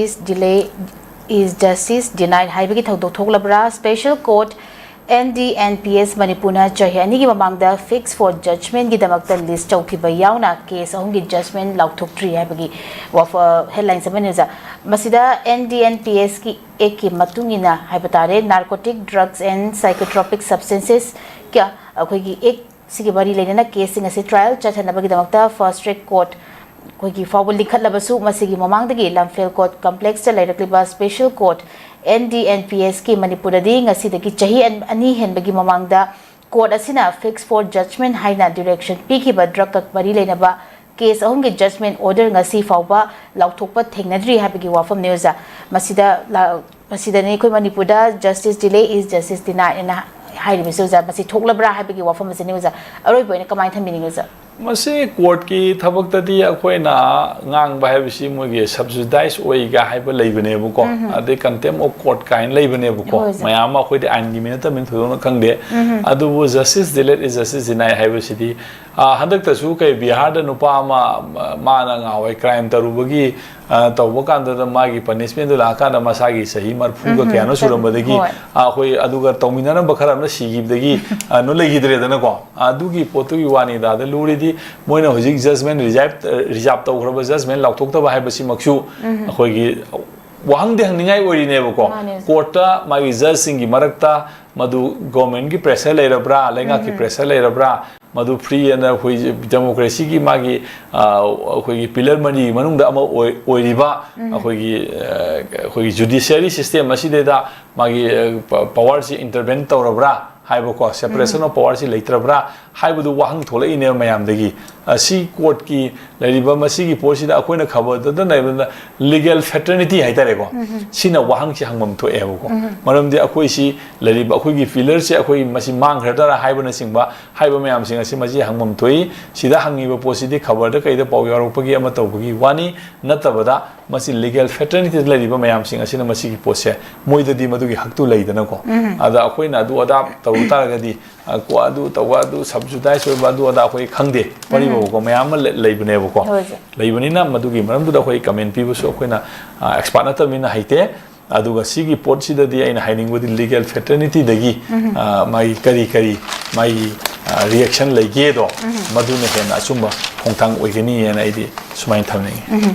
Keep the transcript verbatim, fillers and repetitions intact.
Justice delay is justice denied ꯍꯥꯏꯕꯒꯤ ꯊꯧꯗꯣꯛ ꯊꯣꯛꯂꯕ꯭ꯔꯥ? Special Court N D N P S ꯃꯅꯤꯄꯨꯔꯅ ꯆꯍꯤ ꯑꯅꯤꯒꯤ ꯃꯃꯥꯡꯗ fix for judgmentꯒꯤꯗꯃꯛꯇ list ꯇꯧꯈꯤꯕ ꯌꯥꯎꯅ case ꯑꯍꯨꯝꯒꯤ judgment ꯂꯥꯎꯊꯣꯛꯇ꯭ꯔꯤ ꯍꯥꯏꯕꯒꯤ ꯋꯥꯐ headlines ꯑꯃꯅꯤ ꯑꯣꯖꯥ꯫ ꯃꯁꯤꯗ N D N P Sꯀꯤ Actꯀꯤ ꯃꯇꯨꯡ ꯏꯟꯅ ꯍꯥꯏꯕ ꯇꯥꯔꯦ, Narcotic Drugs and Psychotropic Substances ꯀ ꯑꯩꯈꯣꯏꯒꯤ Act ꯁꯤꯒꯤ ꯃꯔꯤ ꯂꯩꯅꯅ caseꯁꯤꯡ ꯑꯁꯤ trial ꯆꯠꯊꯅꯕꯒꯤꯗꯃꯛꯇ fast track court ꯑꯩꯈꯣꯏꯒꯤ ꯐꯥꯎꯕ ꯂꯤꯡꯈꯠꯂꯕꯁꯨ, ꯃꯁꯤꯒꯤ ꯃꯃꯥꯡꯗꯒꯤ ꯂꯝꯐꯦꯜ court complexꯇ ꯂꯩꯔꯛꯂꯤꯕ special court N D N P Sꯀꯤ ꯃꯅꯤꯄꯨꯔꯗꯗꯤ ꯉꯁꯤꯗꯒꯤ ꯆꯍꯤ ꯑꯟ-, ꯑꯅꯤ ꯍꯦꯟꯕꯒꯤ ꯃꯃꯥꯡꯗ court ꯑꯁꯤꯅ fix for judgment ꯍꯥꯏꯅ direction ꯄꯤꯈꯤꯕ drugꯀ ꯃꯔꯤ ꯂꯩꯅꯕ case ꯑꯍꯨꯝꯒꯤ judgment order ꯉꯁꯤ ꯐꯥꯎꯕ ꯂꯥꯎꯊꯣꯛꯄ ꯊꯦꯡꯅꯗ꯭ꯔꯤ ꯍꯥꯏꯕꯒꯤ ꯋꯥꯐꯝꯅꯤ ꯑꯣꯖꯥ꯫ ꯃꯁꯤꯗ ꯂꯥ-, ꯃꯁꯤꯗꯅꯤ ꯑꯩꯈꯣꯏ ꯃꯅꯤꯄꯨꯔꯗ justice delay is justice denied ꯍꯥꯏꯅ ꯍꯥꯏꯔꯤꯕꯁꯤ ꯑꯣꯖꯥ, ꯃꯁꯤ ꯊꯣꯛꯂꯕ꯭ꯔꯥ ꯍꯥꯏꯕꯒꯤ ꯋꯥꯐꯝ ꯑꯁꯤꯅꯤ ꯑꯣꯖꯥ꯫ ꯑꯔꯣꯏꯕ ꯑꯣꯏꯅ ꯀꯃꯥꯏꯅ ꯊꯝꯕꯤꯅꯤꯡꯉꯤ ꯑꯣꯖꯥ? ꯃꯁꯤ courtꯀꯤ ꯊꯕꯛꯇꯗꯤ ꯑꯩꯈꯣꯏꯅ ꯉꯥꯡꯕ ꯍꯥꯏꯕꯁꯤ ꯃꯣꯏꯒꯤ subsidized ꯑꯣꯏꯒ ꯍꯥꯏꯕ ꯂꯩꯕꯅꯦꯕꯀꯣ, ꯑꯗꯩ contempt of court ꯀꯥꯏꯅ ꯂꯩꯕꯅꯦꯕꯀꯣ꯫ ꯍꯣꯏ, ꯑꯣꯖꯥ꯫ ꯃꯌꯥꯝ ꯑꯃ ꯑꯩꯈꯣꯏꯗꯤ ꯑꯥꯏꯟꯒꯤ ꯃꯤ ꯅꯠꯇꯕꯅꯤꯅ ꯊꯣꯏꯗꯣꯛꯅ ꯈꯪꯗꯦ꯫ ꯑꯗꯨꯕꯨ justice delayed is justice denied ꯍꯥꯏꯕꯁꯤꯗꯤ, ꯑ, ꯍꯟꯗꯛꯇꯁꯨ ꯀꯩ ꯕꯤꯍꯥꯔꯗ ꯅꯨꯄꯥ ꯑꯃ, ꯑ, ꯃꯥꯅ ꯉꯍꯥꯟꯋꯥꯏ crime ꯇꯧꯔꯨꯕꯒꯤ, ꯑ, ꯇꯧꯕ ꯀꯥꯟꯗꯨꯗ ꯃꯥꯒꯤ punishmentꯗꯨ ꯂꯥꯛꯑꯀꯥꯟꯗ ꯃꯁꯥꯒꯤ ꯆꯍꯤ ꯃꯔꯐꯨꯒ ꯀꯌꯥꯅꯣ ꯁꯨꯔꯝꯕꯗꯒꯤ, ꯍꯣꯏ꯫ ꯑ, ꯑꯩꯈꯣꯏ ꯑꯗꯨꯒ ꯇꯧꯃꯤꯟꯅꯔꯝꯕ ꯈꯔ ꯑꯃꯅ ꯁꯤꯈꯤꯕꯗꯒꯤ, ꯑ, ꯅꯣ ꯂꯩꯈꯤꯗ꯭ꯔꯦꯗꯅꯀꯣ꯫ ꯑꯗꯨꯒꯤ ꯄꯣꯠꯇꯨꯒꯤ ꯋꯥꯅꯤꯗ꯫ ꯑꯗ ꯂꯨꯔꯤꯗꯤ ꯃꯣꯏꯅ ꯍꯧꯖꯤꯛ judgment reserve, reserve ꯇꯧꯈ꯭ꯔꯕ judgment ꯂꯥꯎꯊꯣꯛꯇꯕ ꯍꯥꯏꯕꯁꯤꯃꯛꯁꯨ ꯑꯩꯈꯣꯏꯒꯤ ꯋꯥꯍꯪꯗꯤ ꯍꯪꯅꯤꯡꯉꯥꯏ ꯑꯣꯏꯔꯤꯅꯦꯕꯀꯣ꯫ ꯃꯥꯅꯦ꯫ Courtꯇ ꯃꯥꯒꯤ judgeꯁꯤꯡꯒꯤ ꯃꯔꯛꯇ ꯃꯗꯨ governmentꯀꯤ pressure ꯂꯩꯔꯕ꯭ꯔꯥ, ꯂꯩꯉꯥꯛꯀꯤ pressure ꯂꯩꯔꯕ꯭ꯔꯥ, ꯃꯗꯨ free ꯑꯅ ꯑꯩꯈꯣꯏ democracyꯒꯤ ꯃꯥꯒꯤ, ꯑ, ꯑꯩꯈꯣꯏꯒꯤ pillar ꯃꯔꯤꯒꯤ ꯃꯅꯨꯡꯗ ꯑꯃ ꯑꯣꯏ-, ꯑꯣꯏꯔꯤꯕ ꯑꯩꯈꯣꯏꯒꯤ, ꯑ, ꯑꯩꯈꯣꯏꯒꯤ judiciary system ꯑꯁꯤꯗꯩꯗ ꯃꯥꯒꯤ, ꯑ, ꯄ-, powerꯁꯤ intervene ꯇꯧꯔꯕ꯭ꯔꯥ ꯍꯥꯏꯕꯀꯣ, separation of powerꯁꯤ ꯂꯩꯇ꯭ꯔꯕ꯭ꯔꯥ ꯍꯥꯏꯕꯗꯨ ꯋꯥꯍꯪ ꯊꯣꯛꯂꯛꯏꯅꯦꯕ ꯃꯌꯥꯝꯗꯒꯤ꯫ ꯑ, ꯁꯤ courtꯀꯤ ꯂꯩꯔꯤꯕ ꯃꯁꯤꯒꯤ ꯄꯣꯠꯁꯤꯗ ꯑꯩꯈꯣꯏꯅ ꯈꯕꯔꯗ ꯂꯩꯕꯗ legal fraternity ꯍꯥꯏꯇꯥꯔꯦꯀꯣ, ꯁꯤꯅ ꯋꯥꯍꯪꯁꯤ ꯍꯪꯐꯝ ꯊꯣꯛꯑꯦꯕꯀꯣ꯫ ꯃꯔꯝꯗꯤ ꯑꯩꯈꯣꯏꯁꯤ ꯂꯩꯔꯤꯕ ꯑꯩꯈꯣꯏꯒꯤ pillarꯁꯦ ꯑꯩꯈꯣꯏ ꯃꯁꯤ ꯃꯥꯡꯈ꯭ꯔꯗ꯭ꯔꯥ ꯍꯥꯏꯕꯅꯆꯤꯡꯕ ꯍꯥꯏꯕ ꯃꯌꯥꯝꯁꯤꯡ ꯑꯁꯤ ꯃꯁꯤ ꯍꯪꯐꯝ ꯊꯣꯛꯏ꯫ ꯁꯤꯗ ꯍꯪꯉꯤꯕ ꯄꯣꯠꯁꯤꯗꯤ ꯈꯕꯔꯗ ꯀꯩꯗ ꯄꯥꯎ ꯌꯥꯎꯔꯛꯄꯒꯤ ꯑꯃ ꯇꯧꯕꯒꯤ ꯋꯥꯅꯤ, ꯅꯠꯇꯕꯗ ꯃꯁꯤ legal fraternityꯗ ꯂꯩꯔꯤꯕ ꯃꯌꯥꯝꯁꯤꯡ ꯑꯁꯤꯅ ꯃꯁꯤꯒꯤ ꯄꯣꯠꯁꯦ ꯃꯣꯏꯗꯗꯤ ꯃꯗꯨꯒꯤ ꯍꯛꯇꯨ ꯂꯩꯗꯅꯀꯣ꯫ ꯑꯗ ꯑꯩꯈꯣꯏꯅ ꯑꯗꯨ ꯑꯗꯥ ꯇꯧ-, ꯇꯧ ꯇꯥꯔꯒꯗꯤ, ꯑ, ꯀꯣ ꯑꯗꯨ ꯇꯧꯕ, ꯑꯗꯨ subsidize ꯑꯣꯏꯕ, ꯑꯗꯨ ꯑꯗꯥ ꯑꯩꯈꯣꯏ ꯈꯪꯗꯦ, ꯋꯥꯔꯤꯕꯀꯣ, ꯃꯌꯥꯝ ꯑꯃ ꯂꯩ-, ꯂꯩꯕꯅꯦꯕꯀꯣ꯫ ꯍꯣꯏ, ꯁꯦ꯫ ꯂꯩꯕꯅꯤꯅ ꯃꯗꯨꯒꯤ ꯃꯔꯝꯗꯨꯗ ꯑꯩꯈꯣꯏ comment ꯄꯤꯕꯁꯨ ꯑꯩꯈꯣꯏꯅ, ꯑ, expert ꯅꯠꯇꯕꯅꯤꯅ ꯍꯩꯇꯦ꯫ ꯑꯗꯨꯒ ꯁꯤꯒꯤ ꯄꯣꯠꯁꯤꯗꯗꯤ ꯑꯩꯅ ꯍꯥꯏꯅꯤꯡꯕꯗꯤ legal fraternityꯗꯒꯤ, ꯑ, ꯃꯥꯒꯤ ꯀꯔꯤ ꯀꯔꯤ ꯃꯥꯒꯤ, ꯑ, reaction ꯂꯩꯒꯦꯗꯣ, ꯃꯗꯨꯅ ꯍꯦꯟꯅ ꯑꯆꯨꯝꯕ ꯈꯣꯡꯊꯥꯡ ꯑꯣꯏꯒꯅꯤ ꯍꯥꯏꯅ ꯑꯩꯗꯤ ꯁꯨꯃꯥꯏꯅ ꯊꯝꯅꯤꯡꯉꯤ꯫